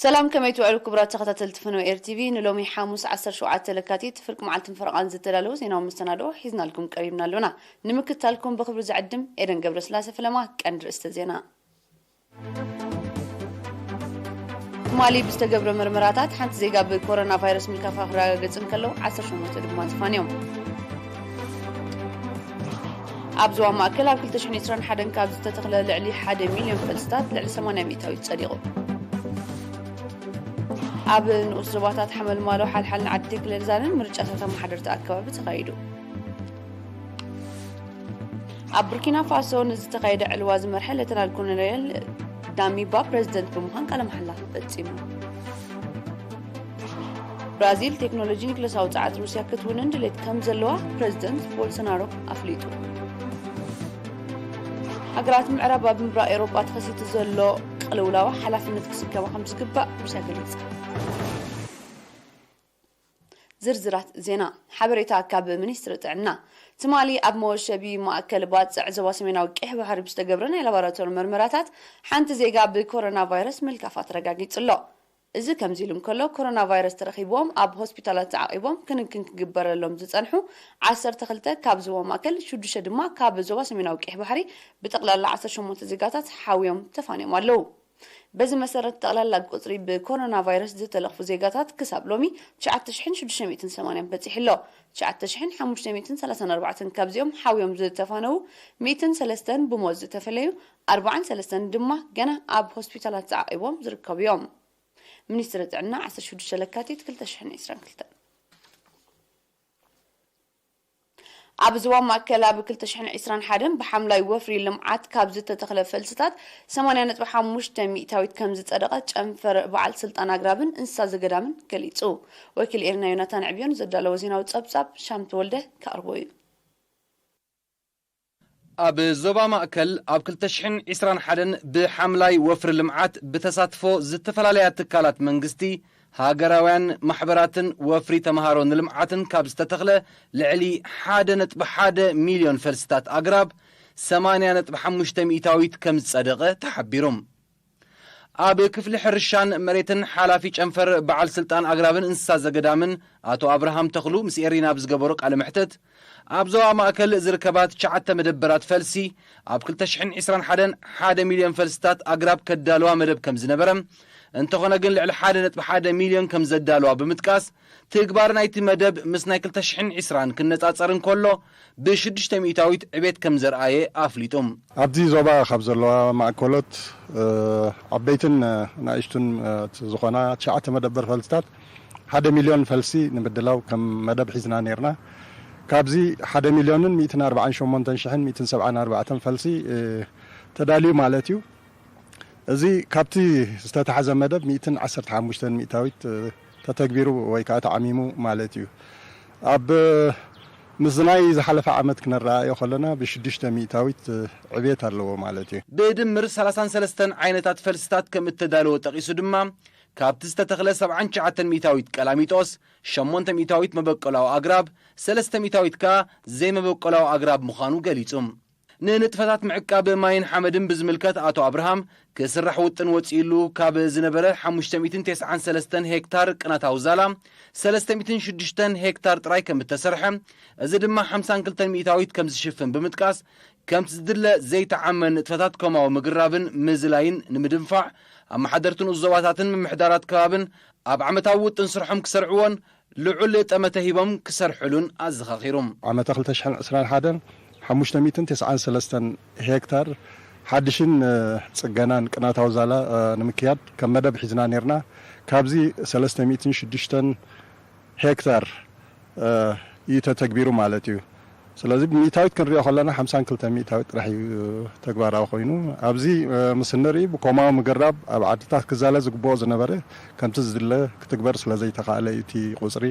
ሰላም፣ ከመይ ትውዕሉ ክቡራት ተኸታተልቲ ፍኖ ኤር ቲቪ? ንሎሚ ሓሙስ ዓሰርተ ሸውዓተ ለካቲት ፍርቂ መዓልትን ፈረቓን ዝተዳለዉ ዜናዊ መሰናድኦ ሒዝናልኩም ቀሪብና ኣሎና። ንምክትታልኩም ብኽብሪ ዝዕድም ኤደን ገብረስላሴ ፈለማ። ቀንዲ ርእስተ ዜና። ትማሊ ብዝተገብረ መርመራታት ሓንቲ ዜጋ ብኮሮና ቫይረስ ምልካፋ ክረጋገጽ እንከሎ፣ ዓሰርተ ሸሞንተ ድማ ተፋንዮም። ኣብ ዞባ ማእከል ኣብ ክልተ ሽሕን ዕስራን ሓደን ካብ ዝተተኽለ ልዕሊ ሓደ ሚልዮን ፈልስታት ልዕሊ ሰማንያ ሚእታዊት ጸዲቑ። ኣብ ንኡስ ዞባታት ሓመልማሎ፣ ሓልሓልን ዓዲ ክልል ዛንን ምርጫታት ኣመሓደርቲ ኣከባቢ ተኻይዱ። ኣብ ቡርኪና ፋሶ ንዝተኻየደ ዕልዋ ዝመርሐ ሌተናል ኮሎኔል ዳሚባ ፕሬዝደንት ብምዃን ቃለ መሓላ ፈጺሙ። ብራዚል ቴክኖሎጂ ኒክለሳዊ ጸዓት ሩስያ ክትውንን ድሌት ከም ዘለዋ ፕሬዝደንት ቦልሶናሮ ኣፍሊጡ። ሃገራት ምዕራብ ኣብ ምብራቕ ኤውሮጳ ተኸሲቱ ዘሎ ቅልውላው ሓላፍነት ክስከማ ከም ዝግባእ ሩስያ ገሊጻ። ዝርዝራት ዜና። ሓበሬታ ካብ ሚኒስትሪ ጥዕና። ትማሊ ኣብ መወሸቢ ማእከል ባጽዕ ዞባ ሰሜናዊ ቀይሕ ባሕሪ ብዝተገብረ ናይ ላቦራቶሪ መርመራታት ሓንቲ ዜጋ ብኮሮና ቫይረስ ምልካፋ ተረጋጊጹ ኣሎ። እዚ ከምዚ ኢሉ እንከሎ፣ ኮሮና ቫይረስ ተረኺብዎም ኣብ ሆስፒታላት ተዓቒቦም ክንክን ክግበረሎም ዝጸንሑ ዓሰርተ ክልተ ካብ ዞባ ማእከል፣ ሽዱሽተ ድማ ካብ ዞባ ሰሜናዊ ቀይሕ ባሕሪ፣ ብጠቕላላ ዓሰርተ ሸሞንተ ዜጋታት ሓውዮም ተፋንዮም ኣለዉ። በዚ መሰረት፣ ጠቕላላ ቁጽሪ ብኮሮና ቫይረስ ዝተለኽፉ ዜጋታት ክሳብ ሎሚ ትሽዓተ ሽሕን ሽዱሽተ ሚእትን ሰማንያን በጺሑ ኣሎ። ትሽዓተ ሽሕን ሓሙሽተ ሚእትን ሰላሳን ኣርባዕተን ካብዚኦም ሓውዮም ዝተፋነዉ፣ ሚእትን ሰለስተን ብሞት ዝተፈለዩ፣ ኣርባዓን ሰለስተን ድማ ገና ኣብ ሆስፒታላት ተዓቒቦም ዝርከቡ እዮም። ሚኒስትሪ ጥዕና፣ ዓሰርተ ሽዱሽተ ለካቲት ክልተ ሽሕን ዕስራን ክልተን። ኣብ ዞባ ማእከል ኣብ ክልተ ሽሕን ዕስራን ሓደን ብሓምላይ ወፍሪ ልምዓት ካብ ዝተተኽለ ፈልስታት ሰማንያ ነጥቢ ሓሙሽተ ሚእታዊት ከም ዝጸደቐ ጨንፈር በዓል ስልጣን ኣግራብን እንስሳ ዘገዳምን ገሊጹ። ወኪል ኤርና ዮናታን ዕብዮን ዘዳለዎ ዜናዊ ጸብጻብ ሻም ተወልደ ከቕርቦ እዩ። ኣብ ዞባ ማእከል ኣብ ክልተ ሽሕን ዕስራን ሓደን ብሓምላይ ወፍሪ ልምዓት ብተሳትፎ ዝተፈላለያ ትካላት መንግስቲ፣ ሃገራውያን ማሕበራትን ወፍሪ ተምሃሮ ንልምዓትን ካብ ዝተተኽለ ልዕሊ ሓደ ነጥቢ ሓደ ሚልዮን ፈልስታት ኣግራብ፣ ሰማንያ ነጥቢ ሓሙሽተ ሚእታዊት ከም ዝጸደቐ ተሓቢሩ። ኣብ ክፍሊ ሕርሻን መሬትን ሓላፊ ጨንፈር በዓል ስልጣን ኣግራብን እንስሳ ዘገዳምን ኣቶ ኣብርሃም ተኽሉ ምስ ኤሪና ኣብ ዝገበሮ ቃለ መሕትት፣ ኣብ ዞባ ማእከል ዝርከባ ትሽዓተ መደበራት ፈልሲ ኣብ ክልተ ሽሕን ዕስራን ሓደን ሓደ ሚልዮን ፈልስታት ኣግራብ ከዳልዋ መደብ ከም ዝነበረ፣ እንተኾነ ግን ልዕሊ ሓደ ነጥቢ ሓደ ሚልዮን ከም ዘዳልዋ ብምጥቃስ፣ ትግባር ናይቲ መደብ ምስ ናይ ክልተ ሽሕን ዕስራን ክነጻጸር እንከሎ፣ ብሽዱሽተ ሚእታዊት ዕቤት ከም ዘርኣየ ኣፍሊጡ። ኣብዚ ዞባ ካብ ዘለዋ ማእከሎት፣ እ፣ ዓበይትን፣ እ፣ ንኣሽቱን፣ እ፣ ዝኾና ትሽዓተ መደበር ፈልስታት ሓደ ሚልዮን ፈልሲ ንምድላው ከም መደብ ሒዝና ነይርና። ካብዚ ሓደ ሚልዮንን ሚእትን ኣርባዓን ሸሞንተን ሽሕን ሚእትን ሰብዓን ኣርባዕተን ፈልሲ፣ እ፣ ተዳልዩ ማለት እዩ። እዚ ካብቲ ዝተታሕዘ መደብ ሚእትን ዓሰርተ ሓሙሽተን ሚእታዊት፣ እ፣ ተተግቢሩ ወይ ከዓ ተዓሚሙ ማለት እዩ። ኣብ፣ እ፣ ምስ ናይ ዝሓለፈ ዓመት ክነረኣዮ ከለና ብሽዱሽተ ሚእታዊት፣ እ፣ ዕቤት ኣለዎ ማለት እዩ። ብድምር ሰላሳን ሰለስተን ዓይነታት ፈልስታት ከም እተዳለወ ጠቒሱ ድማ፣ ካብቲ ዝተተኽለ ሰብዓን ትሽዓተን ሚእታዊት ቀላሚጦስ፣ ሸሞንተ ሚእታዊት መበቆላዊ ኣግራብ፣ ሰለስተ ሚእታዊት ከኣ ዘይመበቆላዊ ኣግራብ ምዃኑ ገሊጹ። ንንጥፈታት ምዕቃብ ማይን ሓመድን ብዝምልከት ኣቶ ኣብርሃም፣ ክስራሕ ውጥን ወጺእሉ ካብ ዝነበረ ሓሙሽተ ሚእትን ተስዓን ሰለስተን ሄክታር ቅናታዊ ዛላ፣ ሰለስተ ሚእትን ሽዱሽተን ሄክታር ጥራይ ከም እተሰርሐ፣ እዚ ድማ ሓምሳን ክልተን ሚእታዊት ከም ዝሽፍን ብምጥቃስ፣ ከምቲ ዝድለ ዘይተዓመ ንጥፈታት ኮማዊ ምግራብን ምዝላይን ንምድንፋዕ፣ ኣመሓደርቲ ንኡስ ዞባታትን ምምሕዳራት ከባብን ኣብ ዓመታዊ ውጥን ስርሖም ክሰርዕዎን ልዑል ጠመተ ሂቦም ክሰርሕሉን ኣዘኻኺሩ። ዓመተ ክልተ ሽሕን ዕስራን ሓደን ሓሙሽተ ሚእትን ተስዓን ሰለስተን ሄክታር ሓድሽን፣ እ፣ ጽገናን ቅናታዊ ዛላ፣ እ፣ ንምክያድ ከም መደብ ሒዝና ነይርና። ካብዚ ሰለስተ ሚእትን ሽዱሽተን ሄክታር፣ እ፣ እዩ ተተግቢሩ ማለት እዩ። ስለዚ ብሚእታዊት ክንሪኦ ከለና ሓምሳን ክልተ ሚእታዊት ጥራሕ እዩ ተግባራዊ ኮይኑ። ኣብዚ፣ እ፣ ምስ እንርኢ ብኮማዊ ምግራብ ኣብ ዓድታት ክዛለ ዝግብኦ ዝነበረ ከምቲ ዝድለ ክትግበር ስለ ዘይተኻእለ እዩ እቲ ቁጽሪ፣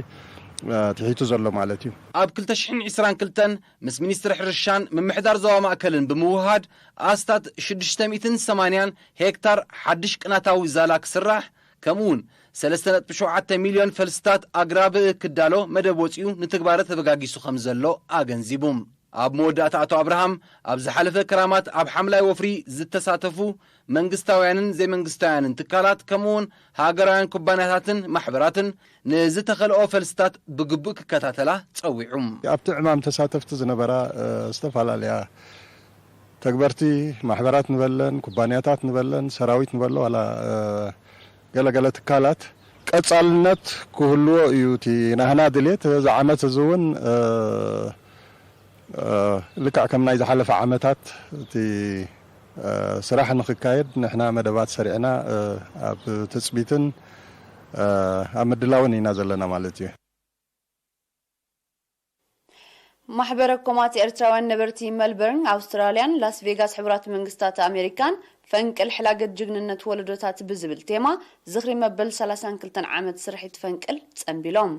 እ፣ ትሒቱ ዘሎ ማለት እዩ። ኣብ ክልተ ሽሕን ዕስራን ክልተን ምስ ሚኒስትሪ ሕርሻን ምምሕዳር ዞባ ማእከልን ብምውህሃድ ኣስታት ሽዱሽተ ሚእትን ሰማንያን ሄክታር ሓድሽ ቅናታዊ ዛላ ክስራሕ፣ ከምኡውን ሰለስተ ነጥቢ ሸውዓተ ሚልዮን ፈልስታት ኣግራብ ክዳሎ መደብ ወጺኡ ንትግባረ ተበጋጊሱ ከም ዘሎ ኣገንዚቡ። ኣብ መወዳእታ ኣቶ ኣብርሃም ኣብ ዝሓለፈ ክራማት ኣብ ሓምላይ ወፍሪ ዝተሳተፉ መንግስታውያንን ዘይመንግስታውያንን ትካላት ከምኡውን ሃገራውያን ኩባንያታትን ማሕበራትን ንዝተኸልኦ ፈልስታት ብግቡእ ክከታተላ ጸዊዑ። ኣብቲ ዕማም ተሳተፍቲ ዝነበራ እ፣ ዝተፈላለያ ተግበርቲ ማሕበራት ንበለን ኩባንያታት ንበለን ሰራዊት ንበሎ ዋላ እ፣ ገለገለ ትካላት ቀጻልነት ክህልዎ እዩ እቲ ናህና ድሌት። እዚ ዓመት እዚ እውን እ፣ እ፣ ልክዕ ከም ናይ ዝሓለፈ ዓመታት እቲ እ፣ ስራሕ ንክካየድ ንሕና መደባት ሰሪዕና እ፣ ኣብ ትጽቢትን እ፣ ኣብ ምድላውን ኢና ዘለና ማለት እዩ። ማሕበረ ኮማት ኤርትራውያን ነበርቲ መልበርን ኣውስትራልያን ላስ ቬጋስ ሕቡራት መንግስታት ኣሜሪካን ፈንቅል ሕላገት ጅግንነት ወለዶታት ብዝብል ቴማ ዝኽሪ መበል ሰላሳን ክልተን ዓመት ስርሒት ፈንቅል ጸንቢሎም።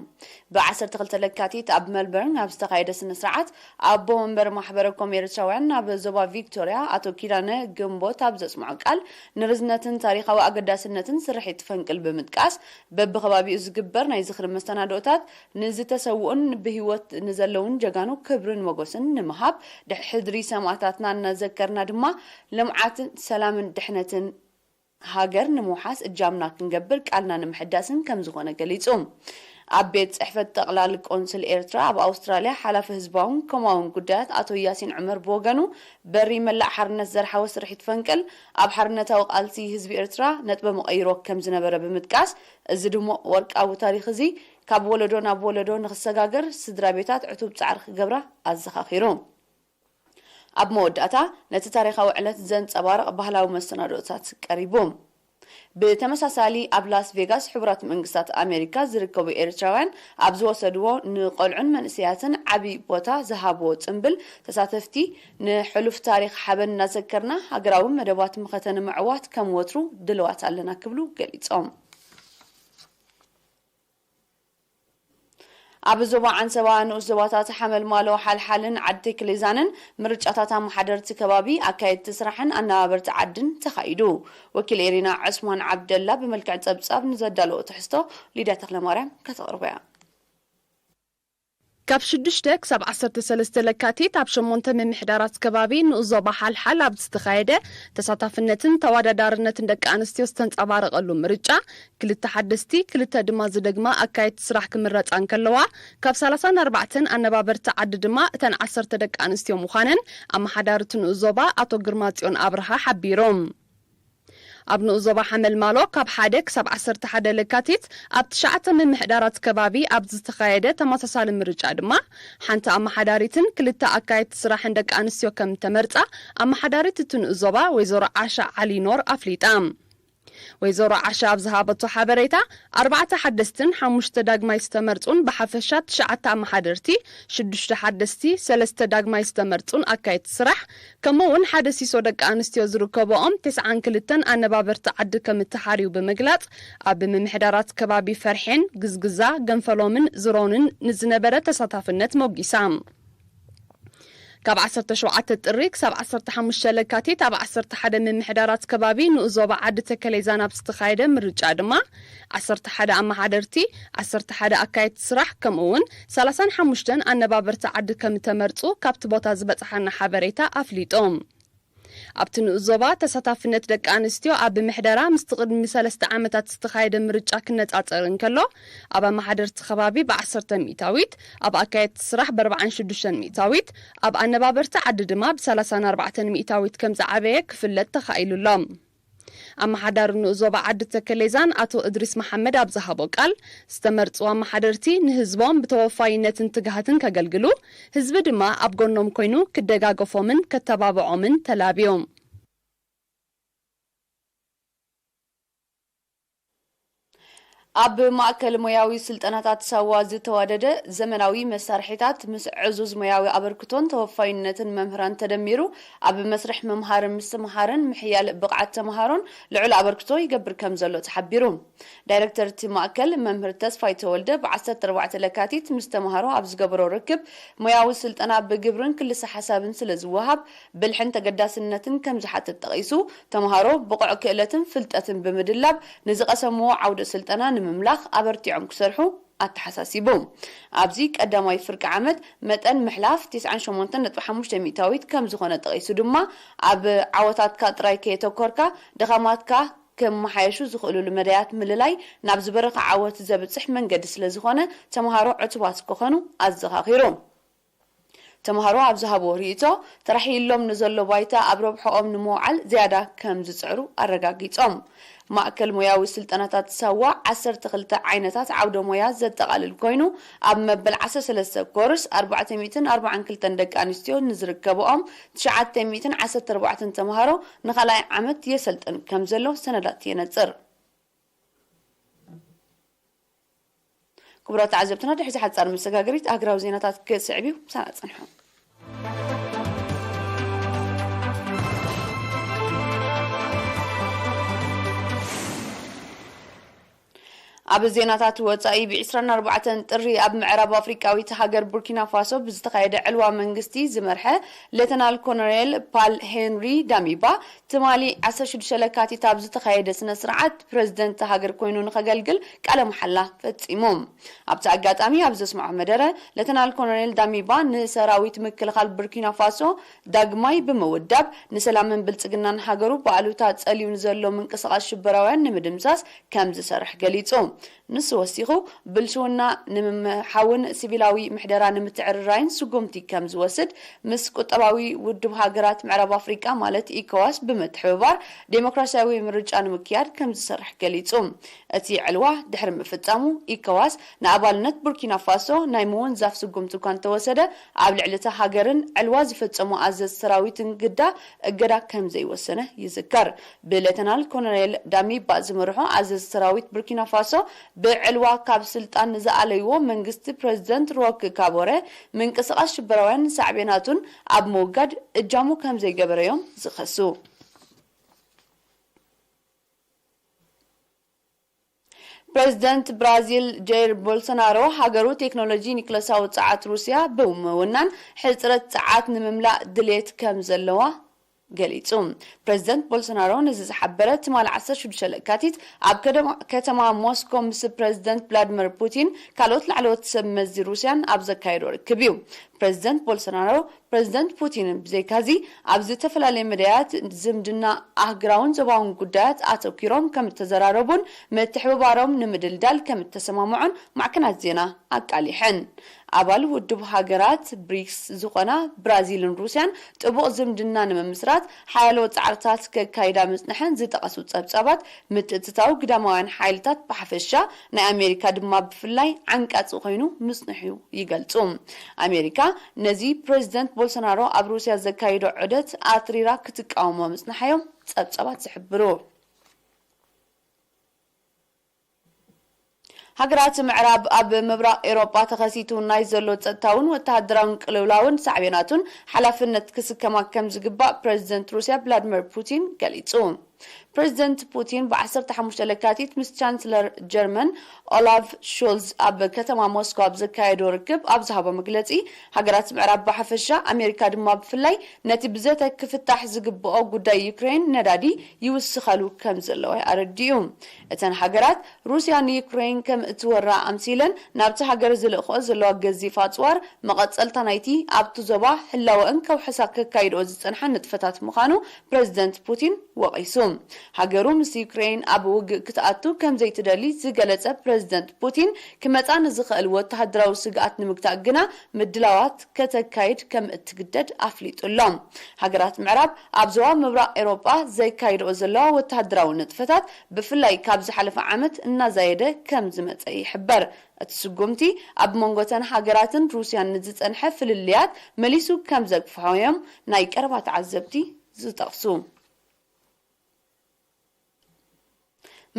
ብ ዓሰርተ ክልተ ለካቲት ኣብ መልበርን ኣብ ዝተኻየደ ስነ ስርዓት ኣቦ መንበር ማሕበረ ኮም ኤርትራውያን ኣብ ዞባ ቪክቶርያ ኣቶ ኪዳነ ግንቦት ኣብ ዘስምዖ ቃል ንርዝነትን ታሪኻዊ ኣገዳስነትን ስርሒት ፈንቅል ብምጥቃስ በብኸባቢኡ ዝግበር ናይ ዝኽሪ መሰናድኦታት ንዝተሰውኡን ብህይወት ንዘለውን ጀጋኑ ክብርን ሞጎስን ንምሃብ ድሕድሪ ሰማእታትና እናዘከርና ድማ ልምዓትን ሰላምን ድሕነትን ሃገር ንምውሓስ እጃምና ክንገብር ቃልና ንምሕዳስን ከምዝኾነ ገሊጹ። ኣብ ቤት ጽሕፈት ጠቕላል ቆንስል ኤርትራ ኣብ ኣውስትራልያ ሓላፊ ህዝባውን ኮማውን ጉዳያት ኣቶ ያሲን ዑመር ብወገኑ በሪ መላእ ሓርነት ዘርሓወ ስርሒት ፈንቅል ኣብ ሓርነታዊ ቃልሲ ህዝቢ ኤርትራ ነጥበ መቐይሮ ከምዝነበረ ብምጥቃስ እዚ ድሙቕ ወርቃዊ ታሪኽ እዚ ካብ ወለዶ ናብ ወለዶ ንኽሰጋገር ስድራ ቤታት ዕቱብ ጻዕሪ ክገብራ ኣዘኻኺሩ። ኣብ መወዳእታ ነቲ ታሪኻዊ ዕለት ዘንጸባርቕ ባህላዊ መሰናዶታት ቀሪቡ። ብተመሳሳሊ ኣብ ላስ ቬጋስ ሕቡራት መንግስታት ኣሜሪካ ዝርከቡ ኤርትራውያን ኣብ ዝወሰድዎ ንቆልዑን መንእሰያትን ዓቢ ቦታ ዝሃብዎ ጽምብል ተሳተፍቲ ንሕሉፍ ታሪኽ ሓበን እናዘከርና ሃገራዊ መደባት መኸተ ንምዕዋት ከም ወትሩ ድልዋት ኣለና ክብሉ ገሊጾም። ኣብ ዞባ ዓንሰባ ንኡስ ዞባታት ሓመልማሎ ሓልሓልን ዓዲ ክሌዛንን ምርጫታት ኣመሓደርቲ ከባቢ ኣካየድቲ ስራሕን ኣነባበርቲ ዓድን ተኻይዱ። ወኪል ኤሪና ዕስማን ዓብደላ ብመልክዕ ጸብጻብ ንዘዳለዎ ትሕዝቶ ሊድያ ተኽለማርያም ከተቕርቦ እያ። ካብ ሽዱሽተ ክሳብ ዓሰርተ ሰለስተ ለካቲት ኣብ ሸሞንተ ምምሕዳራት ከባቢ ንኡስ ዞባ ሓልሓል ኣብ ዝተኻየደ ተሳታፍነትን ተወዳዳርነትን ደቂ ኣንስትዮ ዝተንጸባረቐሉ ምርጫ ክልተ ሓደስቲ ክልተ ድማ ዝደግማ ኣካየድቲ ስራሕ ክምረጻ እንከለዋ ካብ ሰላሳን ኣርባዕተን ኣነባበርቲ ዓዲ ድማ እተን ዓሰርተ ደቂ ኣንስትዮ ምዃነን ኣመሓዳሪ እቲ ንኡስ ዞባ ኣቶ ግርማጽዮን ኣብርሃ ሓቢሮም። ኣብ ንኡስ ዞባ ሓመልማሎ ካብ ሓደ ክሳብ ዓሰርተ ሓደ ለካቲት ኣብ ትሽዓተ ምምሕዳራት ከባቢ ኣብ ዝተኻየደ ተመሳሳሊ ምርጫ ድማ ሓንቲ ኣመሓዳሪትን ክልተ ኣካየድቲ ስራሕን ደቂ ኣንስትዮ ከም እተመርጻ ኣመሓዳሪት እቲ ንኡስ ዞባ ወይዘሮ ዓሻ ዓሊ ኖር ኣፍሊጣ። ወይዘሮ ዓሻ ኣብ ዝሃበቶ ሓበሬታ ኣርባዕተ ሓደስትን ሓሙሽተ ዳግማይ ዝተመርጹን ብሓፈሻ ትሽዓተ ኣመሓደርቲ ሽዱሽተ ሓደስቲ ሰለስተ ዳግማይ ዝተመርጹን ኣካየድቲ ስራሕ ከምኡ እውን ሓደ ሲሶ ደቂ ኣንስትዮ ዝርከብኦም ተስዓን ክልተን ኣነባበርቲ ዓዲ ከም እተሓርዩ ብምግላጽ ኣብ ምምሕዳራት ከባቢ ፈርሒን ግዝግዛ ገንፈሎምን ዝሮንን ንዝነበረ ተሳታፍነት ሞጊሳ። ካብ ዓሰርተ ሸውዓተ ጥሪ ክሳብ ዓሰርተ ሓሙሽተ ለካቲት ኣብ ዓሰርተ ሓደ ምምሕዳራት ከባቢ ንኡስ ዞባ ዓዲ ተከሌዛን ኣብ ዝተኻየደ ምርጫ ድማ ዓሰርተ ሓደ ኣመሓደርቲ፣ ዓሰርተ ሓደ ኣካየድቲ ስራሕ ከምኡ እውን ሰላሳን ሓሙሽተን ኣነባበርቲ ዓዲ ከም እተመርጹ ካብቲ ቦታ ዝበጽሓና ሓበሬታ ኣፍሊጡ። ኣብቲ ንኡስ ዞባ ተሳታፍነት ደቂ ኣንስትዮ ኣብ ምሕደራ ምስቲ ቅድሚ ሰለስተ ዓመታት ዝተኻየደ ምርጫ ክነጻጸር እንከሎ ኣብ ኣመሓደርቲ ከባቢ ብ ዓሰርተ ሚእታዊት፣ ኣብ ኣካየድቲ ስራሕ ብ ኣርባዓን ሽዱሽተን ሚእታዊት፣ ኣብ ኣነባበርቲ ዓዲ ድማ ብ ሰላሳን ኣርባዕተን ሚእታዊት ከም ዝዓበየ ክፍለጥ ተኻኢሉ ኣሎ። ኣመሓዳሪ ንኡስ ዞባ ዓዲ ተከሌዛን ኣቶ እድሪስ መሓመድ ኣብ ዝሃቦ ቃል ዝተመርጹ ኣመሓደርቲ ንህዝቦም ብተወፋይነትን ትግሃትን ከገልግሉ ህዝቢ ድማ ኣብ ጎኖም ኮይኑ ክደጋገፎምን ከተባብዖምን ተላብዮም። ኣብ ማእከል ሞያዊ ስልጠናታት ሳዋ ዝተዋደደ ዘመናዊ መሳርሒታት ምስ ዕዙዝ ሞያዊ ኣበርክቶን ተወፋይነትን መምህራን ተደሚሩ ኣብ መስርሕ ምምሃርን ምስትምሃርን ምሕያል ብቕዓት ተምሃሮን ልዑል ኣበርክቶ ይገብር ከም ዘሎ ተሓቢሩ። ዳይረክተር እቲ ማእከል መምህር ተስፋይ ተወልደ ብ ዓሰርተ ኣርባዕተ ለካቲት ምስ ተምሃሮ ኣብ ዝገበሮ ርክብ ሞያዊ ስልጠና ብግብርን ክልሰ ሓሳብን ስለ ዝወሃብ ብልሕን ተገዳስነትን ከም ዝሓትት ጠቒሱ ተምሃሮ ብቑዕ ክእለትን ፍልጠትን ብምድላብ ንዝቐሰምዎ ዓውደ ስልጠና ንምምላኽ ኣበርቲዖም ክሰርሑ ኣተሓሳሲቡ። ኣብዚ ቀዳማይ ፍርቂ ዓመት መጠን ምሕላፍ ትስዓን ሸሞንተን ነጥቢ ሓሙሽተ ሚእታዊት ከም ዝኾነ ጠቒሱ ድማ፣ ኣብ ዓወታትካ ጥራይ ከየተኮርካ፣ ድኻማትካ ከመሓየሹ ዝኽእሉሉ መዳያት ምልላይ ናብ ዝበረኸ ዓወት ዘብጽሕ መንገዲ ስለ ዝኾነ፣ ተምሃሮ ዕቱባት ክኾኑ ኣዘኻኺሩ። ተምሃሮ ኣብ ዝሃብዎ ርእይቶ፣ ተራሒሎም ንዘሎ ባይታ ኣብ ረብሖኦም ንምውዓል ዝያዳ ከም ዝጽዕሩ ኣረጋጊጾም። ማእከል ሞያዊ ስልጠናታት ሳዋ ዓሰርተ ክልተ ዓይነታት ዓውደ ሞያ ዘጠቓልል ኮይኑ፣ ኣብ መበል ዓሰርተ ሰለስተ ኮርስ ኣርባዕተ ሚእትን ኣርባዓን ክልተን ደቂ ኣንስትዮ ንዝርከብኦም ትሽዓተ ሚእትን ዓሰርተ ኣርባዕተን ተምሃሮ ንኻልኣይ ዓመት የሰልጥን ከም ዘሎ ሰነዳት የነጽር። ክቡራት ተዓዘብትና፣ ድሕሪ ሓጻር መሰጋገሪት ኣህጉራዊ ዜናታት ክስዕብ እዩ። ምሳና ጽንሑ። ኣብ ዜናታት ወጻኢ፣ ብ ዕስራን ኣርባዕተን ጥሪ ኣብ ምዕራብ ኣፍሪቃዊት ሃገር ቡርኪና ፋሶ ብዝተኻየደ ዕልዋ መንግስቲ ዝመርሐ ሌተናል ኮሎኔል ፓል ሄንሪ ዳሚባ፣ ትማሊ ዓሰርተ ሽዱሽተ ለካቲት ኣብ ዝተኻየደ ስነ ስርዓት፣ ፕረዚደንት ሃገር ኮይኑ ንኸገልግል ቃለ መሓላ ፈጺሙ። ኣብቲ ኣጋጣሚ ኣብ ዘስምዖ መደረ፣ ሌተናል ኮሎኔል ዳሚባ ንሰራዊት ምክልኻል ቡርኪና ፋሶ ዳግማይ ብምውዳብ፣ ንሰላምን ብልጽግናን ሃገሩ ብኣሉታ ጸልዩ ንዘሎ ምንቅስቓስ ሽበራውያን ንምድምሳስ ከም ዝሰርሕ ገሊጹ። ንሱ ወሲኹ፣ ብልሽውና ንምምሓውን ሲቪላዊ ምሕደራ ንምትዕርራይን ስጉምቲ ከም ዝወስድ፣ ምስ ቁጠባዊ ውድብ ሃገራት ምዕራብ ኣፍሪቃ ማለት ኢኮዋስ ብምትሕብባር፣ ዴሞክራሲያዊ ምርጫ ንምክያድ ከም ዝሰርሕ ገሊጹ። እቲ ዕልዋ ድሕሪ ምፍጻሙ፣ ኢኮዋስ ንኣባልነት ቡርኪና ፋሶ ናይ ምውንዛፍ ስጉምቲ እኳ እንተወሰደ፣ ኣብ ልዕሊ እታ ሃገርን ዕልዋ ዝፈጸሙ ኣዘዝቲ ሰራዊትን ግዳ እገዳ ከም ዘይወሰነ ይዝከር። ብሌተናል ኮሎኔል ዳሚባ ዝምርሑ ኣዘዝቲ ሰራዊት ቡርኪና ፋሶ፣ ብዕልዋ ካብ ስልጣን ንዝኣለይዎ መንግስቲ ፕረዚደንት ሮክ ካቦረ፣ ምንቅስቓስ ሽበራውያን ሳዕቤናቱን ኣብ ምውጋድ እጃሙ ከም ዘይገበረ እዮም ዝኸሱ። ፕረዚደንት ብራዚል ጀይር ቦልሶናሮ፣ ሃገሩ ቴክኖሎጂ ኒክለሳዊ ጸዓት ሩስያ ብምውናን፣ ሕጽረት ጸዓት ንምምላእ ድሌት ከም ዘለዋ ገሊጹ። ፕረዚደንት ቦልሶናሮ ነዚ ዝሓበረ ትማሊ ዓሰርተ ሽዱሽተ ለካቲት ኣብ ከደማ-፣ ከተማ ሞስኮ ምስ ፕረዚደንት ቭላድሚር ፑቲን ካልኦት ላዕለዎት ሰብ መዚ ሩስያን ኣብ ዘካየዶ ርክብ እዩ። ፕረዚደንት ቦልሶናሮ፣ ፕረዚደንት ፑቲን ብዘይካዚ ኣብ ዝተፈላለየ መዳያት ዝምድና ኣህግራውን ዞባውን ጉዳያት ኣተኪሮም ከም እተዘራረቡን ምትሕብባሮም ንምድልዳል ከም እተሰማምዑን ማዕከናት ዜና ኣቃሊሐን። ኣባል ውድብ ሃገራት ብሪክስ ዝኾና ብራዚልን ሩስያን ጥቡቕ ዝምድና ንምምስራት ሓያሎ ጻዕርታት ከካይዳ ምጽንሐን ዝጠቐሱ ጸብጻባት፣ ምትእትታው ግዳማውያን ሓይልታት ብሓፈሻ፣ ናይ ኣሜሪካ ድማ ብፍላይ ዓንቃጺ ኮይኑ ምጽንሑ ይገልጹ። ኣሜሪካ ነዚ ፕረዚደንት ቦልሶናሮ ኣብ ሩስያ ዘካይዶ ዑደት ኣትሪራ ክትቃወሞ ምጽንሓዮም ጸብጻባት ዝሕብሩ። ሃገራት ምዕራብ ኣብ ምብራቕ ኤውሮጳ ተኸሲቱ ናይ ዘሎ ጸጥታውን ወተሃደራውን ቅልውላውን ሳዕቤናቱን ሓላፍነት ክስከማ ከም ዝግባእ ፕረዚደንት ሩስያ ቭላድሚር ፑቲን ገሊጹ። ፕረዚደንት ፑቲን ብ ዓሰርተ ሓሙሽተ ለካቲት ምስ ቻንስለር ጀርመን ኦላፍ ሾልዝ ኣብ ከተማ ሞስኮ ኣብ ዘካየዶ ርክብ ኣብ ዝሃቦ መግለጺ፣ ሃገራት ምዕራብ ብሓፈሻ፣ ኣሜሪካ ድማ ብፍላይ፣ ነቲ ብዘተ ክፍታሕ ዝግብኦ ጉዳይ ዩክሬን ነዳዲ ይውስኸሉ ከም ዘለዋ ኣረዲኡ። እተን ሃገራት፣ ሩስያ ንዩክሬን ከም እትወራ ኣምሲለን ናብቲ ሃገር ዝልእኽኦ ዘለዋ ገዚፍ ኣጽዋር፣ መቐጸልታ ናይቲ ኣብቲ ዞባ ህላወአን ከውሕሳ ከካይድኦ ዝጸንሓ ንጥፈታት ምዃኑ ፕረዚደንት ፑቲን ወቒሱ። ሃገሩ ምስ ዩክሬን ኣብ ውግእ ክትኣቱ ከም ዘይትደሊ ዝገለጸ ፕረዚደንት ፑቲን፣ ክመጻ ንዝኽእል ወተሃደራዊ ስግኣት ንምግታእ ግና ምድላዋት ከተካይድ ከም እትግደድ ኣፍሊጡ ኣሎ። ሃገራት ምዕራብ ኣብ ዞባ ምብራቕ ኤውሮጳ ዘካይድኦ ዘለዋ ወተሃደራዊ ንጥፈታት፣ ብፍላይ ካብ ዝሓለፈ ዓመት እናዛየደ ከም ዝመጸ ይሕበር። እቲ ስጉምቲ፣ ኣብ መንጎ እተን ሃገራትን ሩስያን ንዝጸንሐ ፍልልያት መሊሱ ከም ዘግፍሖ እዮም ናይ ቀረባ ተዓዘብቲ ዝጠቕሱ።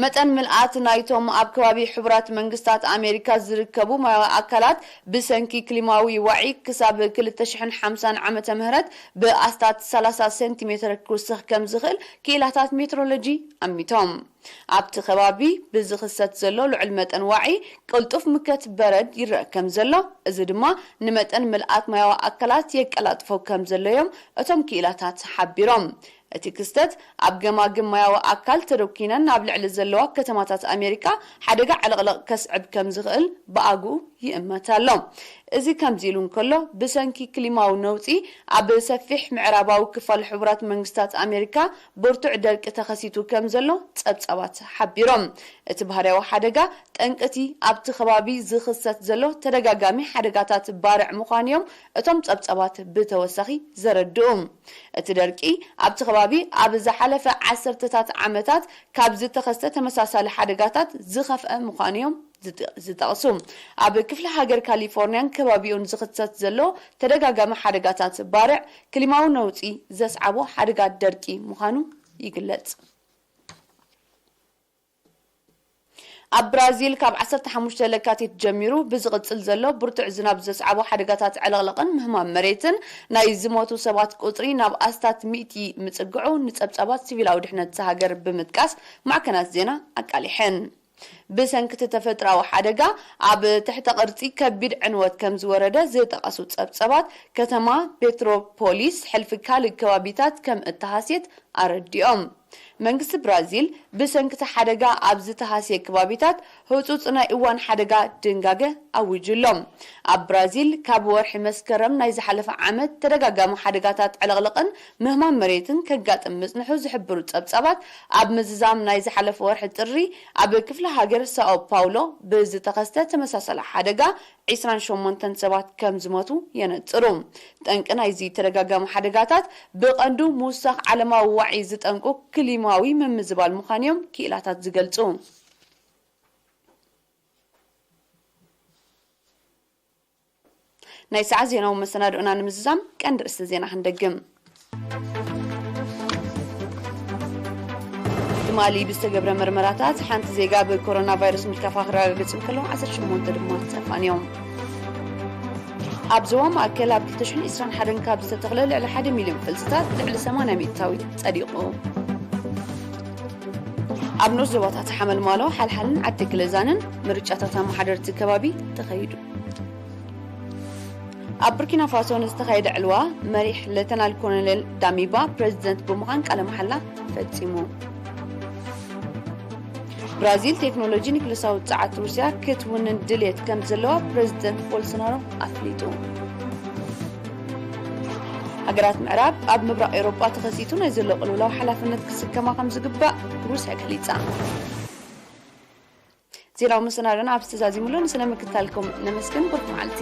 መጠን ምልኣት ናይቶም ኣብ ከባቢ ሕቡራት መንግስታት ኣሜሪካ ዝርከቡ ማያዊ ኣካላት፣ ብሰንኪ ክሊማዊ ዋዒ ክሳብ ክልተ ሽሕን ሓምሳን ዓመተ ምህረት ብኣስታት ሰላሳ ሴንቲሜተር ክውስኽ ከም ዝኽእል ክኢላታት ሜትሮሎጂ ኣሚቶም። ኣብቲ ከባቢ ብዝኽሰት ዘሎ ልዑል መጠን ዋዒ፣ ቅልጡፍ ምከት በረድ ይረአ ከም ዘሎ፣ እዚ ድማ ንመጠን ምልኣት ማያዊ ኣካላት የቀላጥፎ ከም ዘሎ እዮም እቶም ክኢላታት ሓቢሮም። እቲ ክስተት ኣብ ገማግም ማያዊ ኣካል ተደኲነን ኣብ ልዕሊ ዘለዋ ከተማታት ኣሜሪካ ሓደጋ ዕልቕልቕ ከስዕብ ከም ዝኽእል ብኣግኡ ይእመት ኣሎ። እዚ ከምዚ ኢሉ እንከሎ፣ ብሰንኪ ክሊማዊ ነውጺ ኣብ ሰፊሕ ምዕራባዊ ክፋል ሕቡራት መንግስታት ኣሜሪካ ብርቱዕ ደርቂ ተኸሲቱ ከም ዘሎ ጸብጻባት ሓቢሮም። እቲ ባህርያዊ ሓደጋ ጠንቅቲ ኣብቲ ከባቢ ዝኽሰት ዘሎ ተደጋጋሚ ሓደጋታት ባርዕ ምዃኑ እዮም እቶም ጸብጻባት ብተወሳኺ ዘረድኡ። እቲ ደርቂ ኣብቲ ከባቢ ኣብ ዝሓለፈ ዓሰርተታት ዓመታት ካብ ዝተኸስተ ተመሳሳሊ ሓደጋታት ዝኸፍአ ምዃኑ እዮም ዝጥ-፣ ዝጠቕሱ። ኣብ ክፍለ ሃገር ካሊፎርኒያን ከባቢኡን ዝኽሰት ዘሎ ተደጋጋሚ ሓደጋታት ባርዕ ክሊማዊ ነውጺ ዘስዓቦ ሓደጋ ደርቂ ምዃኑ ይግለጽ። ኣብ ብራዚል ካብ ዓሰርተ ሓሙሽተ ለካቲት ጀሚሩ ብዝቕጽል ዘሎ ብርቱዕ ዝናብ ዘስዓቦ ሓደጋታት ዕልቕልቕን ምህማም መሬትን ናይ ዝሞቱ ሰባት ቁጽሪ ናብ ኣስታት ሚእቲ ምጽግዑ ንጸብጻባት ሲቪላዊ ድሕነት እታ ሃገር ብምጥቃስ ማዕከናት ዜና ኣቃሊሐን። ብሰንኪ እቲ ተፈጥሮኣዊ ሓደጋ ኣብ ትሕተ ቅርጺ ከቢድ ዕንወት ከም ዝወረደ ዝጠቐሱ ጸብጻባት፣ ከተማ ፔትሮፖሊስ ሕልፊ ካልእ ከባቢታት ከም እተሃስየት ኣረዲኦም። መንግስቲ ብራዚል ብሰንኪ እቲ ሓደጋ ኣብ ዝተሃስየ ከባቢታት ህጹጽ ናይ እዋን ሓደጋ ድንጋገ ኣዊጁ ኣሎ። ኣብ ብራዚል ካብ ወርሒ መስከረም ናይ ዝሓለፈ ዓመት ተደጋጋሚ ሓደጋታት ዕልቕልቕን ምህማም መሬትን ከጋጥም ምጽንሑ ዝሕብሩ ጸብጻባት፣ ኣብ ምዝዛም ናይ ዝሓለፈ ወርሒ ጥሪ ኣብ ክፍለ ሃገር ሳኦ ፓውሎ ብዝተኸስተ ተመሳሳሊ ሓደጋ ዒስራን ሸሞንተን ሰባት ከም ዝሞቱ የነጽሩ። ጠንቂ ናይዚ ተደጋጋሚ ሓደጋታት ብቐንዱ ምውሳኽ ዓለማዊ ዋዒ ዝጠንቁ ክሊማዊ ምምዝባል ምዃኑ እዮም ክኢላታት ዝገልጹ። ናይ ሰዓት ዜናዊ መሰናድኦና ንምዝዛም ቀንዲ ርእስቲ ዜና ክንደግም። ትማሊ ብዝተገብረ መርመራታት ሓንቲ ዜጋ ብኮሮና ቫይረስ ምልካፋ ክረጋገጽ እንከሎ፣ ዓሰርተ ሸሞንተ ድማ ተፋንዮም። ኣብ ዞባ ማእከል ኣብ ክልተ ሽሕን ዕስራን ሓደን ካብ ዝተተኽለ ልዕሊ ሓደ ሚልዮን ፈልስታት ልዕሊ ሰማንያ ሚእታዊት ጸዲቑ። ኣብ ንኡስ ዞባታት ሓመልማሎ፣ ሓልሓልን ዓዲ ክለዛንን ምርጫታት ኣመሓደርቲ ከባቢ ተኸይዱ። ኣብ ቡርኪና ፋሶ ንዝተኻየደ ዕልዋ መሪሕ ሌተናል ኮሎኔል ዳሚባ ፕሬዚደንት ብምዃን ቃለ መሓላ ፈጺሙ። ብራዚል ቴክኖሎጂ ኒክለሳዊ ጸዓት ሩስያ ክትውንን ድልየት ከም ዘለዋ ፕሬዚደንት ቦልሶናሮ ኣፍሊጡ። ሃገራት ምዕራብ ኣብ ምብራቕ ኤውሮጳ ተኸሲቱ ናይ ዘሎ ቅልውላው ሓላፍነት ክስከማ ከም ዝግባእ ሩስያ ገሊጻ። ዜናዊ መሰናዶና ኣብዚ ተዛዚሙ ኣሎ። ንስለ ምክትታልኩም ነመስግን። ብሩኽ መዓልቲ።